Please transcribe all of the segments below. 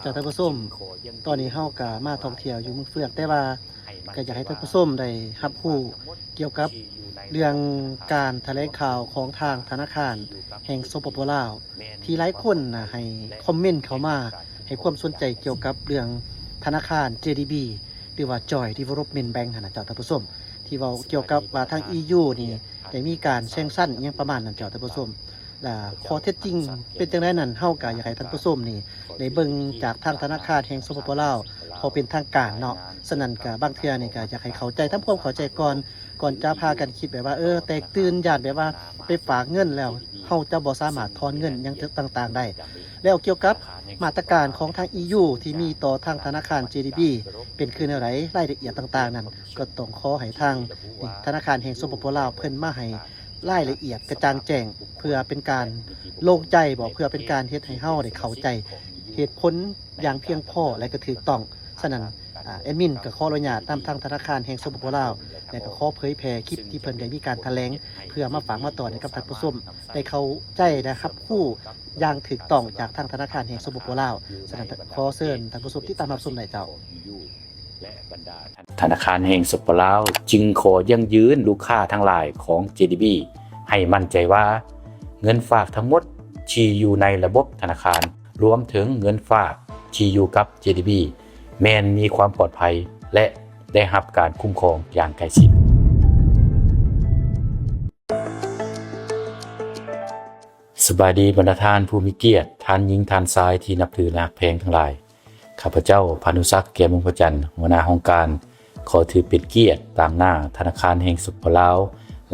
ເຈົ້າ ທ່ານຜູ້ຊົມ, ຕອນນີ້ເຮົາກໍມາທ່ອງທ່ຽວຢູ່ເມືອງເຟືອງ, ແຕ່ວ່າກໍຢາກໃຫ້ທ່ານຜູ້ຊົມໄດ້ຮັບຮູ້ກ່ຽວກັບເລື່ອງການຖະແຫຼງຂ່າວຂອງທາງທະນາຄານແຫ່ງ ສປປ ລາວ ທີ່ຫຼາຍຄົນນະໃຫ້ຄອມເມັນເຂົ້າມາໃຫ້ຄວາມສົນໃຈກ່ຽວກັບເລື່ອງທະນາຄານ ເຈ ດີ ບີ ຫຼືວ່າ Joint Development Bank ຫັ້ນນະເຈົ້າ ທ່ານຜູ້ຊົມ, ທີ່ເວົ້າກ່ຽວກັບວ່າທາງ ອີ ຢູ ນີ້ໄດ້ມີການແຊງຊັນອີ່ຫຍັງປະມານນັ້ນເຈົ້າ ທ່ານຜູ້ຊົມ. ລະຂໍ້ເທັດຈິງເປັນຈັ່ງໃດນັ້ນ ເຮົາກໍຢາກໃຫ້ທ່ານຜູ້ຊົມນີ້ໄດ້ເບິ່ງຈາກທາງທະນາຄານແຫ່ງ ສປປ ລາວ ເພາະເປັນທາງການເນາະ. ສະນັ້ນກໍບາງເທື່ອນີ້ກໍຢາກໃຫ້ເຂົ້າໃຈ ທຳຄວາມເຂົ້າໃຈກ່ອນ, ກ່ອນຈະພາກັນຄິດແບບວ່າ ເອີ ແຕກຕື່ນ ຢ້ານແບບວ່າໄປຝາກເງິນແລ້ວເຮົາຈະບໍ່ສາມາດຖອນເງິນຫຍັງຕ່າງໆໄດ້. ແລ້ວກ່ຽວກັບມາດຕະການຂອງທາງ ອີ ຢູ ທີ່ມີຕໍ່ທາງທະນາຄານ ເຈ ດີ ບີ ເປັນຄືແນວໃດ, ລາຍລະອຽດຕ່າງໆນັ້ນ ກໍຕ້ອງຂໍໃຫ້ທາງ ນີ້ ທະນາຄານແຫ່ງ ສປປ ລາວ ເພິ່ນມາໃຫ້ ລາຍລະອຽດກະຈ່າງແຈ້ງ ເພື່ອເປັນການໂລ່ງໃຈບໍ ເພື່ອເປັນການເຮັດໃຫ້ເຮົາໄດ້ເຂົ້າໃຈເຫດຜົນຢ່າງພຽງພໍ ແລະ ກໍຖືກຕ້ອງ. ສະນັ້ນ ອາ ແອດມິນກໍຂໍອະນຸຍາດນຳທາງທະນາຄານແຫ່ງ ສປປ ລາວ ແລະ ກໍຂໍເຜີຍແຜ່ຄລິບທີ່ເພິ່ນໄດ້ມີການຖະແຫຼງ ເພື່ອມາຝາກມາຕ້ອນໃຫ້ກັບທ່ານຜູ້ຊົມໄດ້ເຂົ້າໃຈ ແລະ ຮັບຮູ້ຢ່າງຖືກຕ້ອງຈາກທາງທະນາຄານແຫ່ງ ສປປ ລາວ. ສະນັ້ນ ຂໍເຊີນທ່ານຜູ້ຊົມຕິດຕາມຮັບຊົມໄດ້ເຈົ້າ. ທະນາຄານແຫ່ງ ສປປ ລາວ ຈຶ່ງຂໍຢັ້ງຢືນລູກຄ້າທັງຫຼາຍຂອງ ເຈ ດີ ບີ ໃຫ້ໝັ້ນໃຈວ່າ ເງິນຝາກທັງໝົດທີ່ຢູ່ໃນລະບົບທະນາຄານ ລວມເຖິງເງິນຝາກທີ່ຢູ່ກັບ ເຈ ດີ ບີ ແມ່ນມີຄວາມປອດໄພ ແລະ ໄດ້ຮັບການຄຸ້ມຄອງຢ່າງໃກ້ຊິດ. ສະບາຍດີບັນດາທ່ານຜູ້ມີກຽດ, ທ່ານຍິງ, ທ່ານຊາຍທີ່ນັບຖື ແລະ ຮັກແພງທັງຫຼາຍ. ຂ້າພະເຈົ້າ ພານຸສັກ ແກ້ວມຸງພະຈັນ, ຫົວໜ້າຫ້ອງການ, ຂໍຖືເປັນກຽດຕາງໜ້າທະນາຄານແຫ່ງ ສປປ ລາວ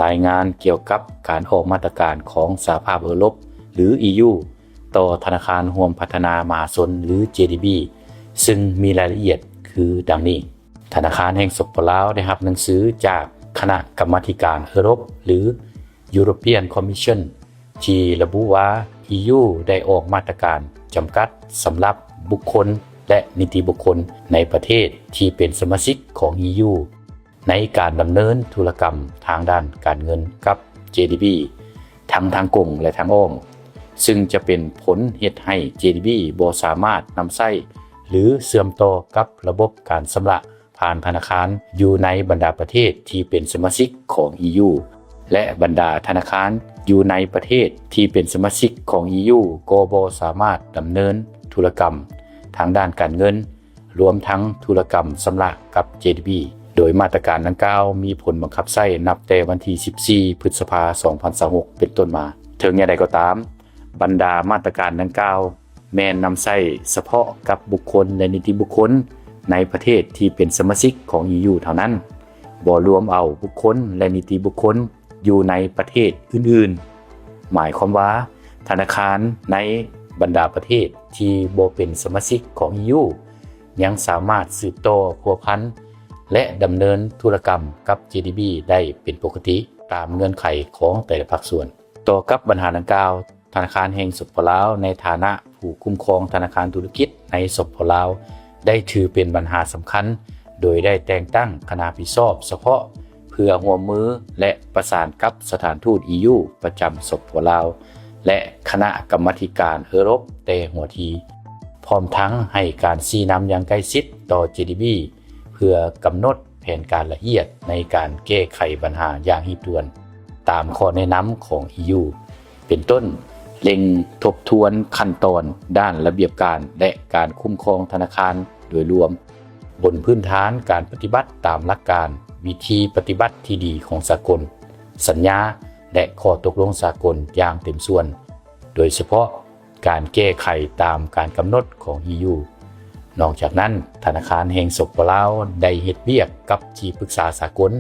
ລາຍງານກ່ຽວກັບການອອກມາດຕະການຂອງສະຫະພາບເອີຣົບ ຫຼື ອີ ຢູ ຕໍ່ທະນາຄານຮ່ວມພັດທະນາມະຫາຊົນ ຫຼື ເຈ ດີ ບີ ຊຶ່ງມີລາຍລະອຽດຄືດັ່ງນີ້. ທະນາຄານແຫ່ງ ສປປ ລາວ ໄດ້ຮັບໜັງສືຈາກຄະນະກຳມາທິການເອີຣົບ ຫຼື European Commission ທີ່ລະບຸວ່າ ອີ ຢູ ໄດ້ອອກມາດຕະການຈຳກັດສຳລັບບຸກຄົນ ແລະ ນິຕິບຸກຄົນໃນປະເທດທີ່ເປັນສະມາຊິກຂອງ ອີ ຢູ ໃນການດຳເນີນທຸລະກຳທາງດ້ານການເງິນກັບ ເຈ ດີ ບີ ທັງທາງກົງ ແລະ ທາງອ້ອມ, ຊຶ່ງຈະເປັນຜົນເຮັດໃຫ້ ເຈ ດີ ບີ ບໍ່ສາມາດນຳໃຊ້ ຫຼື ເຊື່ອມຕໍ່ກັບລະບົບການຊຳລະ ຜ່ານທະນາຄານຢູ່ໃນບັນດາປະເທດທີ່ເປັນສະມາຊິກຂອງ ອີ ຢູ ແລະ ບັນດາທະນາຄານຢູ່ໃນປະເທດທີ່ເປັນສະມາຊິກຂອງ ອີ ຢູ ກໍບໍ່ສາມາດດຳເນີນທຸລະກຳທາງດ້ານການເງິນ, ລວມທັງທຸລະກຳຊຳລະກັບ ເຈ ດີ ບີ. ໂດຍມາດຕະການດັ່ງກ່າວມີຜົນບັງຄັບໃຊ້ນັບແຕ່ວັນທີສິບສີ່ ພຶດສະພາ ສອງພັນຊາວຫົກ ເປັນຕົ້ນມາ. ເຖິງຢ່າງໃດກໍຕາມ, ບັນດາມາດຕະການດັ່ງກ່າວ ແມ່ນນຳໃຊ້ສະເພາະກັບບຸກຄົນ ແລະ ນິຕິບຸກຄົນໃນປະເທດທີ່ເປັນສະມາຊິກຂອງ ອີ ຢູ ເທົ່ານັ້ນ, ບໍ່ລວມເອົາບຸກຄົນ ແລະ ນິຕິບຸກຄົນຢູ່ໃນປະເທດອື່ນໆ. ໝາຍຄວາມວ່າ ທະນາຄານໃນບັນດາປະເທດທີ່ບໍ່ເປັນສະມາຊິກຂອງ ອີ ຢູ ຍັງສາມາດສືບຕໍ່ພົວພັນ ແລະ ດຳເນີນທຸລະກຳກັບ ເຈ ດີ ບີ ໄດ້ເປັນປົກກະຕິຕາມເງື່ອນໄຂຂອງແຕ່ລະພາກສ່ວນ. ຕໍ່ກັບບັນຫາດັ່ງກ່າວ, ທະນາຄານແຫ່ງ ສປປ ລາວ ໃນຖານະຜູ້ຄຸ້ມຄອງທະນາຄານທຸລະກິດໃນ ສປປ ລາວ ໄດ້ຖືເປັນບັນຫາສຳຄັນ, ໂດຍໄດ້ແຕ່ງຕັ້ງຄະນະຮັບຜິດຊອບສະເພາະເພື່ອຮ່ວມມື ແລະ ປະສານກັບສະຖານທູດ ອີ ຢູ ປະຈຳ ສປປ ລາວ ແລະ ຄະນະກຳມາທິການເອີຣົບແຕ່ຫົວທີ, ພ້ອມທັງໃຫ້ການຊີ້ນຳຢ່າງໃກ້ຊິດຕໍ່ ເຈ ດີ ບີ ເພື່ອກຳນົດ ແຜນການລະອຽດໃນການແກ້ໄຂບັນຫາຢ່າງຮີບດ່ວນ ຕາມຂໍ້ແນະນຳຂອງ ອີ ຢູ ເປັນຕົ້ນ ເລັ່ງທົບທວນຂັ້ນຕອນດ້ານລະບຽບການ ແລະ ການຄຸ້ມຄອງທະນາຄານໂດຍລວມ, ບົນພື້ນຖານການປະຕິບັດຕາມຫຼັກການ, ວິທີປະຕິບັດທີ່ດີຂອງສາກົນ, ສັນຍາ ແລະ ຂໍ້ຕົກລົງສາກົນຢ່າງເຕັມສ່ວນ, ໂດຍສະເພາະ ການແກ້ໄຂຕາມການກຳນົດຂອງ ອີ ຢູ. ນອກຈາກນັ້ນ, ທະນາຄານແຫ່ງ ສປປ ລາວ ໄດ້ເຮັດວຽກກັບທີ່ປຶກສາສາກົນ,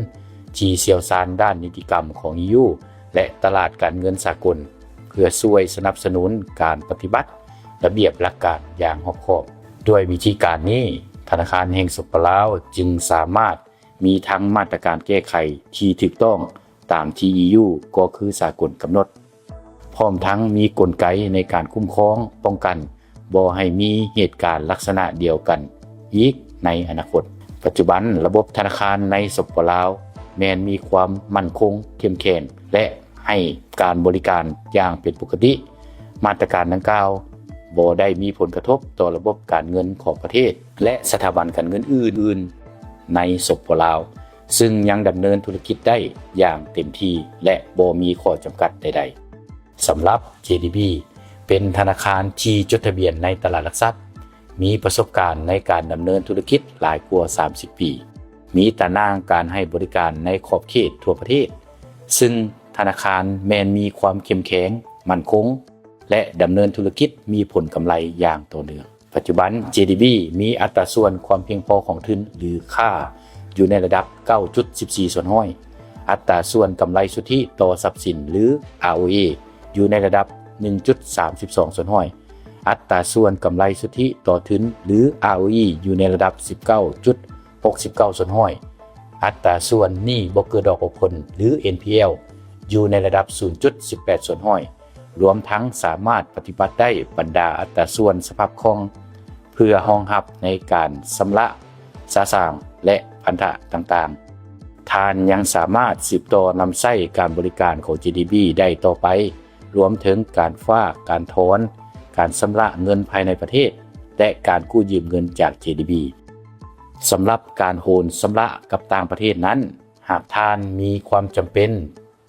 ທີ່ຊ່ຽວຊານດ້ານນິຕິກຳຂອງ ອີ ຢູ ແລະ ຕະຫຼາດການເງິນສາກົນ ເພື່ອຊ່ວຍສະໜັບສະໜູນການປະຕິບັດລະບຽບຫຼັກການຢ່າງຮອບຄອບ. ດ້ວຍວິທີການນີ້, ທະນາຄານແຫ່ງ ສປປ ລາວ ຈຶ່ງສາມາດມີທັງມາດຕະການແກ້ໄຂທີ່ຖືກຕ້ອງ ຕາມທີ່ ອີ ຢູ ກໍຄືສາກົນກຳນົດ, ພ້ອມທັງມີກົນໄກໃນການຄຸ້ມຄອງປ້ອງກັນບໍ່ໃຫ້ມີເຫດການລັກສະນະດຽວກັນອີກໃນອະນາຄົດ. ປັດຈຸບັນ, ລະບົບທະນາຄານໃນ ສປປ ລາວ ແມ່ນມີຄວາມໝັ້ນຄົງເຂັ້ມແຂງ ແລະ ໃຫ້ການບໍລິການຢ່າງເປັນປົກກະຕິ. ມາດຕະການດັ່ງກ່າວ ບໍ່ໄດ້ມີຜົນກະທົບຕໍ່ລະບົບການເງິນຂອງປະເທດ ແລະ ສະຖາບັນການເງິນອື່ນໆໃນ ສປປ ລາວ ຊຶ່ງຍັງດຳເນີນທຸລະກິດໄດ້ຢ່າງເຕັມທີ່ ແລະ ບໍ່ມີຂໍ້ຈຳກັດໃດໆ. ສຳລັບ ເຈດີບີ ເປັນທະນາຄານທີ່ຈົດທະບຽນໃນຕະຫຼາດຫຼັກຊັບ, ມີປະສົບການໃນການດຳເນີນທຸລະກິດຫຼາຍກວ່າສາມສິບປີ, ມີຕາໜ່າງການໃຫ້ບໍລິການໃນຂອບເຂດທົ່ວປະເທດ, ຊຶ່ງທະນາຄານແມ່ນມີຄວາມເຂັ້ມແຂງ, ໝັ້ນຄົງ ແລະ ດຳເນີນທຸລະກິດມີຜົນກຳໄລຢ່າງຕໍ່ເນື່ອງ. ປັດຈຸບັນ ເຈດີບີ ມີອັດຕາສ່ວນຄວາມພຽງພໍຂອງທຶນ ຫຼື ຄາ ຢູ່ໃນລະດັບເກົ້າຈຸດສິບສີ່ສ່ວນຮ້ອຍ, ອັດຕາສ່ວນກຳໄລສຸດທິຕໍ່ຊັບສິນ ຫຼື ອາໂອອີ ຢູ່ໃນລະດັບໜຶ່ງຈຸດສາມສິບສອງສ່ວນຮ້ອຍ, ອັດຕາສ່ວນກຳໄລສຸດທິຕໍ່ທຶນ ຫຼື ອາໂອອີ ຢູ່ໃນລະດັບສິບເກົ້າຈຸດຫົກສິບເກົ້າສ່ວນຮ້ອຍ, ອັດຕາສ່ວນໜີ້ບໍ່ເກີດດອກອອກຜົນ ຫຼື ເອັນພີແອລ ຢູ່ໃນລະດັບສູນຈຸດສິບແປດສ່ວນຮ້ອຍ, ລວມທັງສາມາດປະຕິບັດໄດ້ບັນດາອັດຕາສ່ວນສະພາບຄ່ອງ ເພື່ອຮອງຮັບໃນການຊຳລະສະສາງ ແລະ ພັນທະຕ່າງໆ. ທ່ານຍັງສາມາດສືບຕໍ່ນຳໃຊ້ການບໍລິການຂອງ ເຈດີບີ ໄດ້ຕໍ່ໄປ, ລວມເຖິງການຝາກ, ການຖອນ, ການຊຳລະເງິນພາຍໃນປະເທດ ແລະ ການກູ້ຢືມເງິນຈາກ ເຈດີບີ. ສຳລັບການໂອນຊຳລະກັບຕ່າງປະເທດນັ້ນ, ຫາກທ່ານມີຄວາມຈຳເປັນ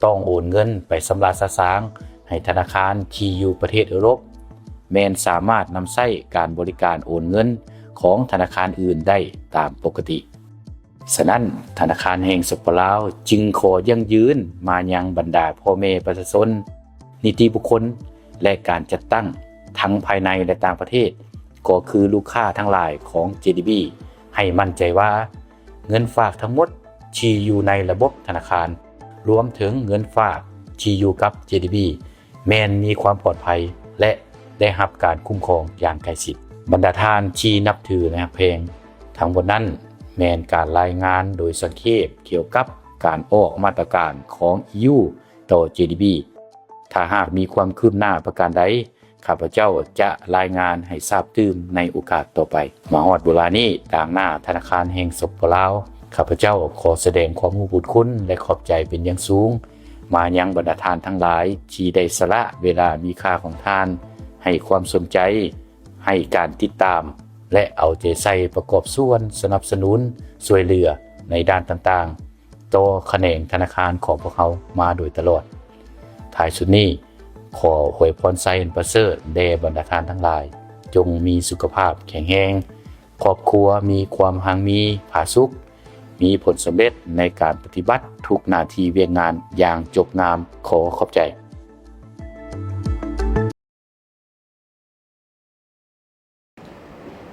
ຕ້ອງໂອນເງິນໄປຊຳລະສະສາງໃຫ້ທະນາຄານທີ່ຢູ່ປະເທດເອີຣົບ, ແມ່ນສາມາດນຳໃຊ້ການບໍລິການໂອນເງິນຂອງທະນາຄານອື່ນໄດ້ຕາມປົກກະຕິ. ສະນັ້ນ, ທະນາຄານແຫ່ງ ສປປ ລາວ ຈຶ່ງຂໍຢັ້ງຢືນມາຍັງບັນດາພໍ່ແມ່ປະຊາຊົນ, ນິຕິບຸກຄົນ ແລະ ການຈັດຕັ້ງ ທັງພາຍໃນ ແລະ ຕ່າງປະເທດ, ກໍຄືລູກຄ້າທັງຫຼາຍຂອງ ເຈດີບີ ໃຫ້ໝັ້ນໃຈວ່າ ເງິນຝາກທັງໝົດທີ່ຢູ່ໃນລະບົບທະນາຄານ, ລວມເຖິງເງິນຝາກທີ່ຢູ່ກັບ ເຈດີບີ ແມ່ນມີຄວາມປອດໄພ ແລະ ໄດ້ຮັບການຄຸ້ມຄອງຢ່າງໃກ້ຊິດ. ບັນດາທ່ານທີ່ນັບຖື ແລະ ຮັກແພງ, ທັງໝົດນັ້ນແມ່ນການລາຍງານໂດຍສັງເຂບກ່ຽວກັບການອອກມາດຕະການຂອງ ອີຢູ ຕໍ່ ເຈດີບີ. ຖ້າຫາກມີຄວາມຄືບໜ້າປະການໃດ, ຂ້າພະເຈົ້າຈະລາຍງານໃຫ້ຊາບຕື່ມໃນໂອກາດຕໍ່ໄປ. ມາຮອດເວລານີ້, ຕາງໜ້າທະນາຄານແຫ່ງ ສປປ ລາວ, ຂ້າພະເຈົ້າຂໍສະແດງຄວາມຮູ້ບຸນຄຸນ ແລະ ຂອບໃຈເປັນຢ່າງສູງ ມາຍັງບັນດາທ່ານທັງຫຼາຍທີ່ໄດ້ສະຫຼະເວລາມີຄ່າຂອງທ່ານ ໃຫ້ຄວາມສົນໃຈ, ໃຫ້ການຕິດຕາມ ແລະ ເອົາໃຈໃສ່ປະກອບສ່ວນສະໜັບສະໜູນຊ່ວຍເຫຼືອໃນດ້ານຕ່າງໆ ຕໍ່ຂະແໜງທະນາຄານຂອງພວກເຮົາມາໂດຍຕະຫຼອດ. ທ້າຍສຸດນີ້, ຂໍອວຍພອນໄຊອັນປະເສີດແດ່ບັນດາທ່ານທັງຫຼາຍ, ຈົ່ງມີສຸຂະພາບແຂງແຮງ, ຄອບຄົວມີຄວາມຮັ່ງມີຜາສຸກ, ມີຜົນສຳເລັດໃນການປະຕິບັດທຸກໜ້າທີ່ວຽກງານຢ່າງຈົບງາມ. ຂໍຂອບໃຈ.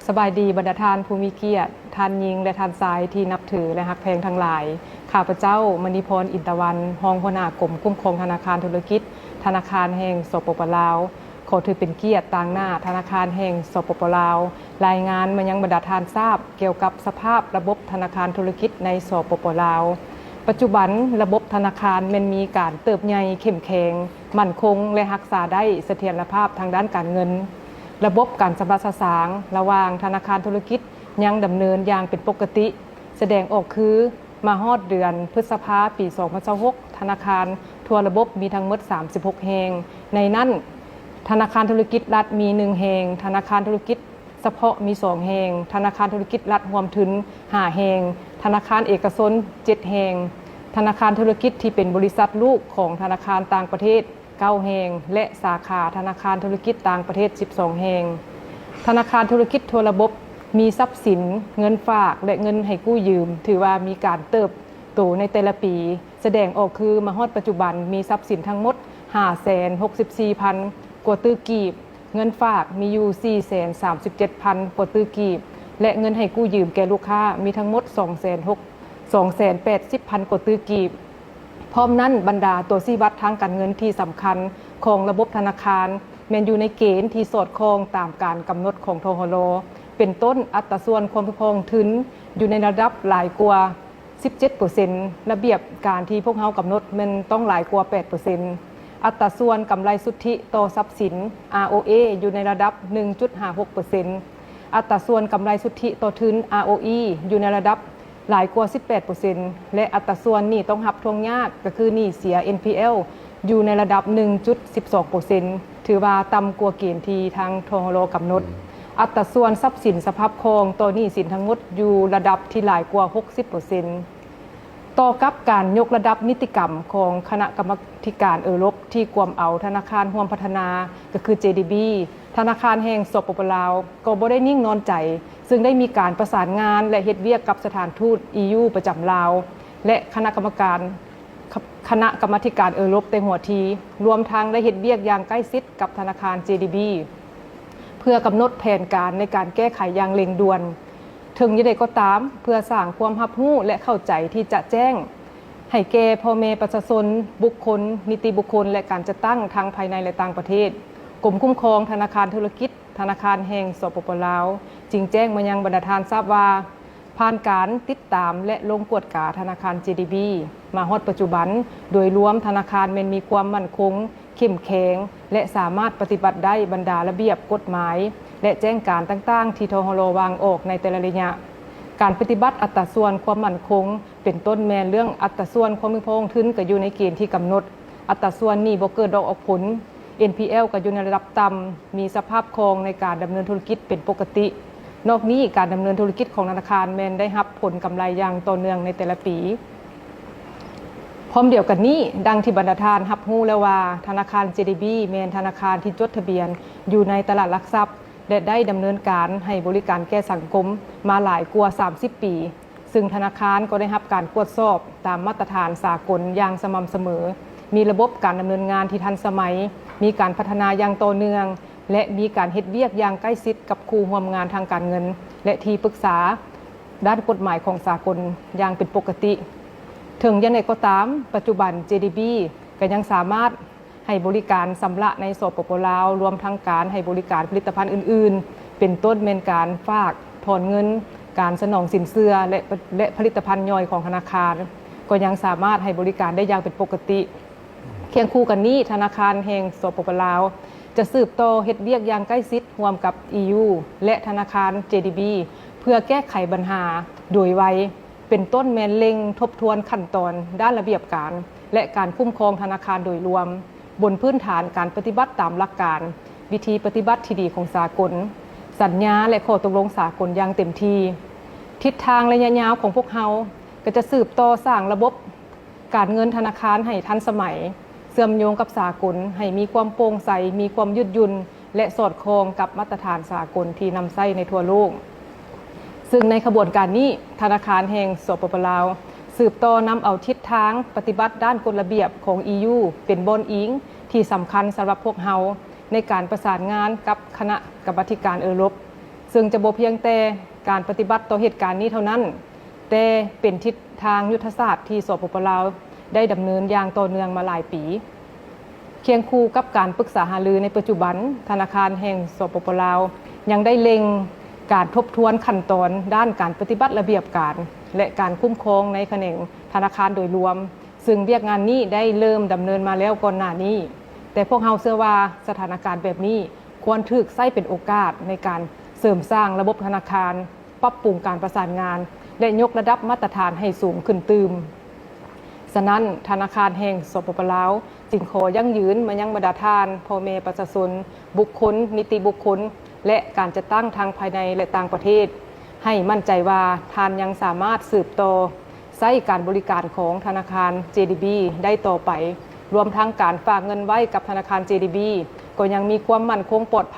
ສະບາຍດີບັນດາທ່ານຜູ້ມີກຽດ, ທ່ານຍິງ ແລະ ທ່ານຊາຍທີ່ນັບຖື ແລະ ຮັກແພງທັງຫຼາຍ. ຂ້າພະເຈົ້າ ມະນີພອນ ອິນຕະວັນ, ຮອງຫົວໜ້າກົມຄຸ້ມຄອງທະນາຄານທຸລະກິດ ທະນາຄານແຫ່ງ ສປປ ລາວ, ຂໍຖືເປັນກຽດຕາງໜ້າທະນາຄານແຫ່ງ ສປປ ລາວ ລາຍງານມາຍັງບັນດາທ່ານຊາບກ່ຽວກັບສະພາບລະບົບທະນາຄານທຸລະກິດໃນ ສປປ ລາວ. ປັດຈຸບັນ, ລະບົບທະນາຄານແມ່ນມີການເຕີບໃຫຍ່ເຂັ້ມແຂງ, ໝັ້ນຄົງ ແລະ ຮັກສາໄດ້ສະຖຽນລະພາບທາງດ້ານການເງິນ. ລະບົບການຊຳລະສະສາງລະຫວ່າງທະນາຄານທຸລະກິດຍັງດຳເນີນຢ່າງເປັນປົກກະຕິ, ສະແດງອອກຄື ມາຮອດເດືອນພຶດສະພາ ປີສອງພັນຊາວຫົກ ທະນາຄານທົ່ວລະບົບມີທັງໝົດສາມສິບຫົກແຫ່ງ. ໃນນັ້ນ, ທະນາຄານທຸລະກິດລັດມີໜຶ່ງແຫ່ງ, ທະນາຄານທຸລະກິດສະເພາະມີສອງແຫ່ງ, ທະນາຄານທຸລະກິດລັດຮ່ວມທຶນຫ້າແຫ່ງ, ທະນາຄານເອກະຊົນເຈັດແຫ່ງ, ທະນາຄານທຸລະກິດທີ່ເປັນບໍລິສັດລູກຂອງທະນາຄານຕ່າງປະເທດ ເກົ້າແຫ່ງ ແລະ ສາຂາທະນາຄານທຸລະກິດຕ່າງປະເທດສິບສອງແຫ່ງ. ທະນາຄານທຸລະກິດທົ່ວລະບົບມີຊັບສິນ, ເງິນຝາກ ແລະ ເງິນໃຫ້ກູ້ຢືມ ຖືວ່າມີການເຕີບໂຕໃນແຕ່ລະປີ, ສະແດງອອກຄື ມາຮອດປັດຈຸບັນມີຊັບສິນທັງໝົດຫ້າແສນຫົກສິບສີ່ພັນກວ່າຕື້ກີບ, ເງິນຝາກມີຢູ່ສີ່ແສນສາມສິບເຈັດພັນກວ່າຕື້ກີບ ແລະ ເງິນໃຫ້ກູ້ຢືມແກ່ລູກຄ້າມີທັງໝົດສອງແສນຫົກ ສອງແສນແປດສິບພັນກວ່າຕື້ກີບ. ພ້ອມນັ້ນ, ບັນດາຕົວຊີ້ວັດທາງການເງິນທີ່ສຳຄັນຂອງລະບົບທະນາຄານ ແມ່ນຢູ່ໃນເກນທີ່ສອດຄ່ອງຕາມການກຳນົດຂອງ ທຫລ, ເປັນຕົ້ນ ອັດຕາສ່ວນຄວາມພຽງພໍຂອງທຶນຢູ່ໃນລະດັບຫຼາຍກວ່າສິບເຈັດເປີເຊັນ, ລະບຽບການທີ່ພວກເຮົາກຳນົດແມ່ນຕ້ອງຫຼາຍກວ່າແປດເປີເຊັນ, ອັດຕາສ່ວນກຳໄລສຸດທິຕໍ່ຊັບສິນ ອາໂອເອ ຢູ່ໃນລະດັບໜຶ່ງຈຸດຫ້າຫົກເປີເຊັນ, ອັດຕາສ່ວນກຳໄລສຸດທິຕໍ່ທຶນ ອາໂອອີ ຢູ່ໃນລະດັບ ຫຼາຍກວ່າສິບແປດເປີເຊັນ ແລະ ອັດຕາສ່ວນໜີ້ຕ້ອງຮັບທວງຍາກ ກໍຄືໜີ້ເສຍ ເອັນພີແອລ ຢູ່ໃນລະດັບໜຶ່ງຈຸດສິບສອງເປີເຊັນ. ຖືວ່າຕ່ຳກວ່າເກນທີ່ທາງ ທຫລ ກຳນົດ. ອັດຕາສ່ວນຊັບສິນສະພາບຄ່ອງຕໍ່ໜີ້ສິນທັງໝົດຢູ່ລະດັບທີ່ຫຼາຍກວ່າຫົກສິບເປີເຊັນ. ຕໍ່ກັບການຍົກລະດັບນິຕິກຳຂອງຄະນະກຳມາທິການເອີຣົບທີ່ກວມເອົາທະນາຄານຮ່ວມພັດທະນາ ກໍຄື ເຈດີບີ, ທະນາຄານແຫ່ງ ສປປ ລາວ ກໍບໍ່ໄດ້ນິ່ງນອນໃຈ, ຊຶ່ງໄດ້ມີການປະສານງານ ແລະ ເຮັດວຽກກັບສະຖານທູດ ອີຢູ ປະຈຳລາວ ແລະ ຄະນະກຳມະການ ຄະນະກຳມາທິການເອີຣົບແຕ່ຫົວທີ, ລວມທັງໄດ້ເຮັດວຽກຢ່າງໃກ້ຊິດກັບທະນາຄານ ເຈດີບີ ເພື່ອກຳນົດແຜນການໃນການແກ້ໄຂຢ່າງເລັ່ງດ່ວນ. ເຖິງຢ່າງໃດກໍຕາມ, ເພື່ອສ້າງຄວາມຮັບຮູ້ ແລະ ເຂົ້າໃຈທີ່ຈະແຈ້ງໃຫ້ແກ່ພໍ່ແມ່ປະຊາຊົນ, ບຸກຄົນ, ນິຕິບຸກຄົນ ແລະ ການຈັດຕັ້ງທັງພາຍໃນ ແລະ ຕ່າງປະເທດ, ກົມຄຸ້ມຄອງທະນາຄານທຸລະກິດ ທະນາຄານແຫ່ງ ສປປ ລາວ ຈຶ່ງແຈ້ງມາຍັງບັນດາທ່ານຊາບວ່າ, ຜ່ານການຕິດຕາມ ແລະ ລົງກວດກາທະນາຄານ ເຈດີບີ ມາຮອດປັດຈຸບັນ, ໂດຍລວມທະນາຄານແມ່ນມີຄວາມໝັ້ນຄົງ, ເຂັ້ມແຂງ ແລະ ສາມາດປະຕິບັດໄດ້ບັນດາລະບຽບ, ກົດໝາຍ ແລະ ແຈ້ງການຕ່າງໆທີ່ ທຫລ ວາງອອກໃນແຕ່ລະໄລຍະ. ການປະຕິບັດອັດຕາສ່ວນຄວາມໝັ້ນຄົງ ເປັນຕົ້ນແມ່ນເລື່ອງອັດຕາສ່ວນຄວາມມີພອງທຶນກໍຢູ່ໃນເກນທີ່ກຳນົດ, ອັດຕາສ່ວນໜີ້ບໍ່ເກີດດອກອອກຜົນ, ເອັນພີແອລ ກໍຢູ່ໃນລະດັບຕ່ຳ, ມີສະພາບຄ່ອງໃນການດຳເນີນທຸລະກິດເປັນປົກກະຕິ. ນອກນີ້, ການດຳເນີນທຸລະກິດຂອງທະນາຄານແມ່ນໄດ້ຮັບຜົນກຳໄລຢ່າງຕໍ່ເນື່ອງໃນແຕ່ລະປີ. ພ້ອມດຽວກັນນີ້, ດັ່ງທີ່ບັນດາທ່ານຮັບຮູ້ແລ້ວວ່າ, ທະນາຄານ ເຈດີບີ ແມ່ນທະນາຄານທີ່ຈົດທະບຽນຢູ່ໃນຕະຫຼາດຫຼັກຊັບ ແລະ ໄດ້ດຳເນີນການໃຫ້ບໍລິການແກ່ສັງຄົມມາຫຼາຍກວ່າສາມສິບປີ. ຊຶ່ງທະນາຄານກໍໄດ້ຮັບການກວດສອບຕາມມາດຕະຖານສາກົນຢ່າງສະໝ່ຳສະເໝີ, ມີລະບົບການດຳເນີນງານທີ່ທັນສະໄໝ, ມີການພັດທະນາຢ່າງຕໍ່ເນື່ອງ ແລະ ມີການເຮັດວຽກຢ່າງໃກ້ຊິດກັບຄູ່ຮ່ວມງານທາງການເງິນ ແລະ ທີ່ປຶກສາດ້ານກົດໝາຍຂອງສາກົນຢ່າງເປັນປົກກະຕິ. ເຖິງຢ່າງໃດກໍຕາມ, ປັດຈຸບັນ ເຈດີບີ ກໍຍັງສາມາດ ໃຫ້ບໍລິການຊຳລະໃນ ສປປ ລາວ, ລວມທັງການໃຫ້ບໍລິການຜະລິດຕະພັນອື່ນໆ ເປັນຕົ້ນແມ່ນການຝາກຖອນເງິນ, ການສະໜອງສິນເຊື່ອ ແລະ ແລະ ຜະລິດຕະພັນຍ່ອຍຂອງທະນາຄານ ກໍຍັງສາມາດໃຫ້ບໍລິການໄດ້ຢ່າງເປັນປົກກະຕິ. ຄຽງຄູ່ກັນນີ້, ທະນາຄານແຫ່ງ ສປປ ລາວ ຈະສືບຕໍ່ເຮັດວຽກຢ່າງໃກ້ຊິດຮ່ວມກັບ ອີຢູ ແລະ ທະນາຄານ ເຈດີບີ ເພື່ອແກ້ໄຂບັນຫາໂດຍໄວ, ເປັນຕົ້ນແມ່ນເລັ່ງທົບທວນຂັ້ນຕອນດ້ານລະບຽບການ ແລະ ການຄຸ້ມຄອງທະນາຄານໂດຍລວມ. ບົນພື້ນຖານການປະຕິບັດຕາມຫຼັກການ, ວິທີປະຕິບັດທີ່ດີຂອງສາກົນ, ສັນຍາ ແລະ ຂໍ້ຕົກລົງສາກົນຢ່າງເຕັມທີ່. ທິດທາງໄລຍະຍາວຂອງພວກເຮົາກໍຈະສືບຕໍ່ສ້າງລະບົບການເງິນທະນາຄານໃຫ້ທັນສະໄໝ, ເຊື່ອມໂຍງກັບສາກົນ, ໃຫ້ມີຄວາມໂປ່ງໃສ, ມີຄວາມຍືດຫຍຸ່ນ ແລະ ສອດຄ່ອງກັບມາດຕະຖານສາກົນທີ່ນຳໃຊ້ໃນທົ່ວໂລກ. ຊຶ່ງໃນຂະບວນການນີ້, ທະນາຄານແຫ່ງ ສປປ ລາວ ສືບຕໍ່ນຳເອົາທິດທາງປະຕິບັດດ້ານກົດລະບຽບຂອງ ອີຢູ ເປັນບ່ອນອີງທີ່ສຳຄັນສຳລັບພວກເຮົາໃນການປະສານງານກັບຄະນະກຳມາທິການເອີຣົບ, ຊຶ່ງຈະບໍ່ພຽງແຕ່ການປະຕິບັດຕໍ່ເຫດການນີ້ເທົ່ານັ້ນ, ແຕ່ເປັນທິດທາງຍຸດທະສາດທີ່ ສປປ ລາວ ໄດ້ດຳເນີນຢ່າງຕໍ່ເນື່ອງມາຫຼາຍປີ. ຄຽງຄູ່ກັບການປຶກສາຫາລືໃນປັດຈຸບັນ, ທະນາຄານແຫ່ງ ສປປ ລາວ ຍັງໄດ້ເລັ່ງການທົບທວນຂັ້ນຕອນດ້ານການປະຕິບັດລະບຽບການ ແລະ ການຄຸ້ມຄອງໃນຂະແໜງທະນາຄານໂດຍລວມ, ຊຶ່ງວຽກງານນີ້ໄດ້ເລີ່ມດຳເນີນມາແລ້ວກ່ອນໜ້ານີ້, ແຕ່ພວກເຮົາເຊື່ອວ່າສະຖານະການແບບນີ້ຄວນຖືກໃຊ້ເປັນໂອກາດໃນການເສີມສ້າງລະບົບທະນາຄານ, ປັບປຸງການປະສານງານ ແລະ ຍົກລະດັບມາດຕະຖານໃຫ້ສູງຂຶ້ນຕື່ມ. ສະນັ້ນ, ທະນາຄານແຫ່ງ ສປປ ລາວ ຈຶ່ງຂໍຢັ້ງຢືນມາຍັງບັນດາທ່ານ, ພໍ່ແມ່ປະຊາຊົນ, ບຸກຄົນ, ນິຕິບຸກຄົນ ແລະ ການຈັດຕັ້ງທັງພາຍໃນ ແລະ ຕ່າງປະເທດ, ໃຫ້ໝັ້ນໃຈວ່າທ່ານຍັງສາມາດສືບຕໍ່ໃຊ້ການບໍລິການຂອງທະນາຄານ ເຈດີບີ ໄດ້ຕໍ່ໄປ, ລວມທັງການຝາກເງິນໄວ້ກັບທະນາຄານ ເຈດີບີ ກໍຍັງມີຄວາມໝັ້ນຄົງປອດໄພ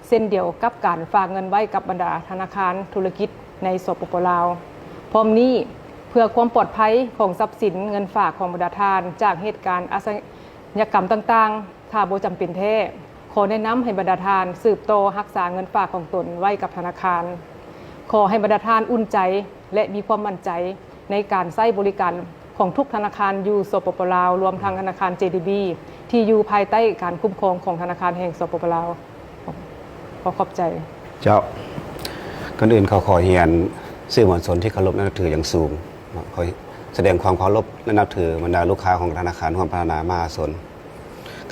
ເຊັ່ນດຽວກັບການຝາກເງິນໄວ້ກັບບັນດາທະນາຄານທຸລະກິດໃນ ສປປ ລາວ. ພ້ອມນີ້, ເພື່ອຄວາມປອດໄພຂອງຊັບສິນເງິນຝາກຂອງບັນດາທ່ານຈາກເຫດການອາຊະຍາກຳຕ່າງໆ, ຖ້າບໍ່ຈຳເປັນແທ້, ຂໍແນະນຳໃຫ້ບັນດາທ່ານສືບຕໍ່ຮັກສາເງິນຝາກຂອງຕົນໄວ້ກັບທະນາຄານ. ຂໍໃຫ້ບັນດາທ່ານອຸ່ນໃຈ ແລະ ມີຄວາມໝັ້ນໃຈ ໃນການໃຊ້ບໍລິການຂອງທຸກທະນາຄານຢູ່ ສປປ ລາວ, ລວມທັງທະນາຄານ ເຈດີບີ ທີ່ຢູ່ພາຍໃຕ້ການຄຸ້ມຄອງຂອງທະນາຄານແຫ່ງ ສປປ ລາວ. ຂໍຂອບໃຈ. ເຈົ້າ. ກ່ອນອື່ນເຂົາຂໍຮຽນສື່ມວນຊົນທີ່ເຄົາລົບ ແລະ ນັບຖືຢ່າງສູງ. ຂໍສະແດງຄວາມເຄົາລົບ ແລະ ນັບຖືບັນດາລູກຄ້າຂອງທະນາຄານຮ່ວມພັດທະນາມະຫາຊົນ.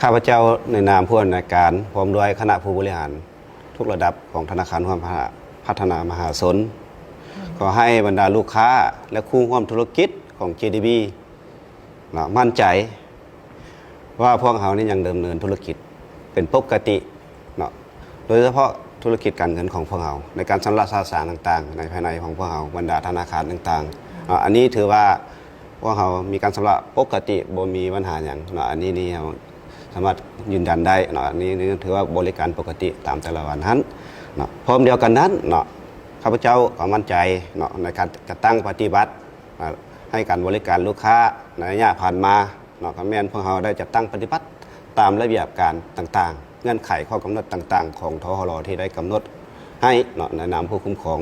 ຂ້າພະເຈົ້າໃນນາມຜູ້ອຳນວຍການ ພ້ອມດ້ວຍຄະນະຜູ້ບໍລິຫານ ທຸກລະດັບຂອງທະນາຄານຮ່ວມພັດທະນາມະຫາຊົນ ຂໍໃຫ້ບັນດາລູກຄ້າ ແລະ ຄູ່ຮ່ວມທຸລະກິດຂອງ ເຈດີບີ ເນາະ ໝັ້ນໃຈວ່າພວກເຮົານີ້ຍັງດຳເນີນທຸລະກິດ ເປັນປົກກະຕິເນາະ ໂດຍສະເພາະທຸລະກິດການເງິນຂອງພວກເຮົາ ໃນການຊຳລະສະສາງຕ່າງໆ ໃນພາຍໃນຂອງພວກເຮົາ ບັນດາທະນາຄານຕ່າງໆເນາະ ອັນນີ້ຖືວ່າພວກເຮົາມີການຊຳລະປົກກະຕິ ບໍ່ມີບັນຫາຫຍັງເນາະ ອັນນີ້ນີ້ເຮົາສາມາດຢືນຢັນໄດ້ເນາະ ອັນນີ້ນີ້ຖືວ່າບໍລິການປົກກະຕິຕາມແຕ່ລະວັນຫັ້ນເນາະ. ພ້ອມດຽວກັນນັ້ນເນາະ ຂ້າພະເຈົ້າກໍໝັ້ນໃຈເນາະ ໃນການຈັດຕັ້ງປະຕິບັດ ໃຫ້ການບໍລິການລູກຄ້າໃນໄລຍະຜ່ານມາເນາະ ກໍແມ່ນພວກເຮົາໄດ້ຈັດຕັ້ງປະຕິບັດຕາມລະບຽບການຕ່າງໆ ເງື່ອນໄຂຂໍ້ກຳນົດຕ່າງໆ ຂອງ ທຫລ ທີ່ໄດ້ກຳນົດໃຫ້ເນາະ ໃນນາມຜູ້ຄຸ້ມຄອງ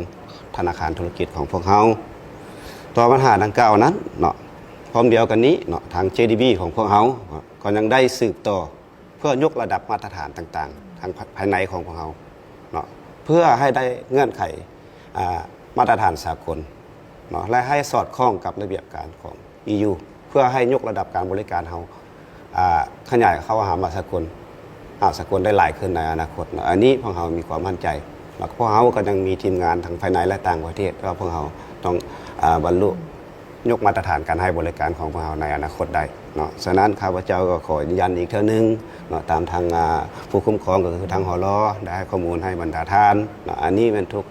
ທະນາຄານທຸລະກິດຂອງພວກເຮົາ. ຕໍ່ບັນຫາດັ່ງກ່າວນັ້ນເນາະ ພ້ອມດຽວກັນນີ້ເນາະ ທາງ ເຈດີບີ ຂອງພວກເຮົາກໍຍັງໄດ້ສືບຕໍ່ ເພື່ອຍົກລະດັບມາດຕະຖານຕ່າງໆ ທາງພາຍໃນຂອງພວກເຮົາເນາະ ເພື່ອໃຫ້ໄດ້ເງື່ອນໄຂ ອາ ມາດຕະຖານສາກົນເນາະ ແລະ ໃຫ້ສອດຄ່ອງກັບລະບຽບການຂອງ ອີຢູ ເພື່ອໃຫ້ຍົກລະດັບການບໍລິການເຮົາ ອາ ຂະຫຍາຍເຂົ້າຫາມາດຕະຖານສາກົນ ອາ ສາກົນໄດ້ຫຼາຍຂຶ້ນໃນອະນາຄົດເນາະ. ອັນນີ້ພວກເຮົາມີຄວາມໝັ້ນໃຈ ແລ້ວພວກເຮົາກໍຍັງມີທີມງານທັງພາຍໃນ ແລະ ຕ່າງປະເທດ ວ່າພວກເຮົາຕ້ອງ ອາ ບັນລຸ ຍົກມາດຕະຖານການໃຫ້ບໍລິການຂອງພວກເຮົາໃນອະນາຄົດໄດ້ເນາະ. ສະນັ້ນ ຂ້າພະເຈົ້າກໍຂໍຢືນຢັນອີກເທື່ອໜຶ່ງເນາະ ຕາມທາງ ອາ ຜູ້ຄຸ້ມຄອງ ກໍຄືທາງ ຫລ ໄດ້ໃຫ້ຂໍ້ມູນໃຫ້ບັນດາທ່ານເນາະ. ອັນນີ້ແມ່ນທຸກ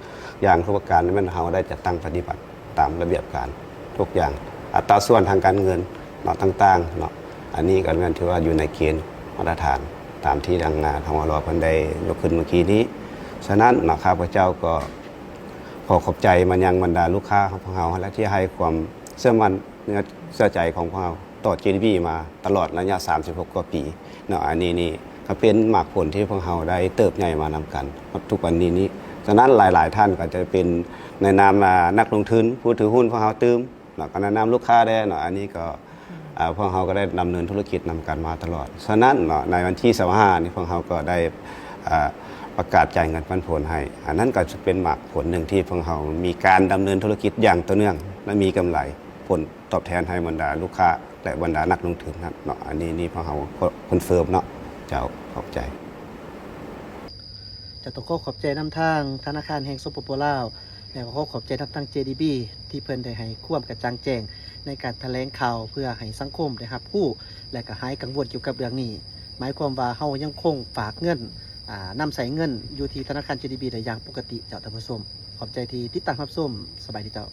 ຢ່າງທຸກປະການ ແມ່ນເຮົາໄດ້ຈັດຕັ້ງປະຕິບັດຕາມລະບຽບການທຸກຢ່າງ ອັດຕາສ່ວນທາງການເງິນເນາະ ຕ່າງໆເນາະ. ອັນນີ້ກໍແມ່ນຖືວ່າຢູ່ໃນເກນມາດຕະຖານ ຕາມທີ່ທາງ ອາ ທາງ ຫລ ເພິ່ນໄດ້ຍົກຂຶ້ນເມື່ອກີ້ນີ້. ສະນັ້ນເນາະ ຂ້າພະເຈົ້າກໍ ຂໍຂອບໃຈມາຍັງບັນດາລູກຄ້າຂອງພວກເຮົາ ແລະ ທີ່ໃຫ້ຄວາມເຊື່ອໝັ້ນເນື້ອເຊື່ອໃຈຂອງພວກເຮົາຕໍ່ ເຈດີບີ ມາຕະຫຼອດໄລຍະສາມສິບຫົກກວ່າປີເນາະ. ອັນນີ້ນີ້ກໍເປັນໝາກຜົນທີ່ພວກເຮົາໄດ້ເຕີບໃຫຍ່ມານຳກັນຮອດທຸກວັນນີ້ນີ້. ສະນັ້ນ ຫຼາຍໆທ່ານກໍຈະເປັນໃນນາມ ອາ ນັກລົງທຶນ ຜູ້ຖືຫຸ້ນພວກເຮົາຕື່ມເນາະ ກໍໃນນາມລູກຄ້າແດ່ເນາະ. ອັນນີ້ກໍ ອາ ພວກເຮົາກໍໄດ້ດຳເນີນທຸລະກິດນຳກັນມາຕະຫຼອດ. ສະນັ້ນເນາະ ໃນວັນທີຊາວຫ້ານີ້ ພວກເຮົາກໍໄດ້ ອາ ປະກາດຈ່າຍເງິນປັນຜົນໃຫ້. ອັນນັ້ນກໍຈະເປັນໝາກຜົນໜຶ່ງທີ່ພວກເຮົາມີການດຳເນີນທຸລະກິດຢ່າງຕໍ່ເນື່ອງ ແລະ ມີກຳໄລ ຜົນຕອບແທນໃຫ້ບັນດາລູກຄ້າ ແລະ ບັນດານັກລົງທຶນນັ້ນເນາະ. ອັນນີ້ນີ້ພວກເຮົາຄອນເຟີມເນາະ. ເຈົ້າ ຂອບໃຈ. ເຈົ້າ ຕ້ອງຂໍຂອບໃຈນຳທາງທະນາຄານແຫ່ງ ສປປ ລາວ ແລະ ກໍຂໍຂອບໃຈນຳທາງ ເຈດີບີ ທີ່ເພິ່ນໄດ້ໃຫ້ຄວາມກະຈ່າງແຈ້ງໃນການຖະແຫຼງຂ່າວ ເພື່ອໃຫ້ສັງຄົມໄດ້ຮັບຮູ້ ແລະ ກໍຫາຍກັງວົນກ່ຽວກັບເລື່ອງນີ້. ໝາຍຄວາມວ່າເຮົາຍັງຄົງຝາກເງິນ ອາ ນຳໃຊ້ເງິນຢູ່ທີ່ທະນາຄານ ເຈດີບີ ໄດ້ຢ່າງປົກກະຕິເຈົ້າ ທ່ານຜູ້ຊົມ. ຂອບໃຈທີ່ຕິດຕາມຮັບຊົມ. ສະບາຍດີເຈົ້າ.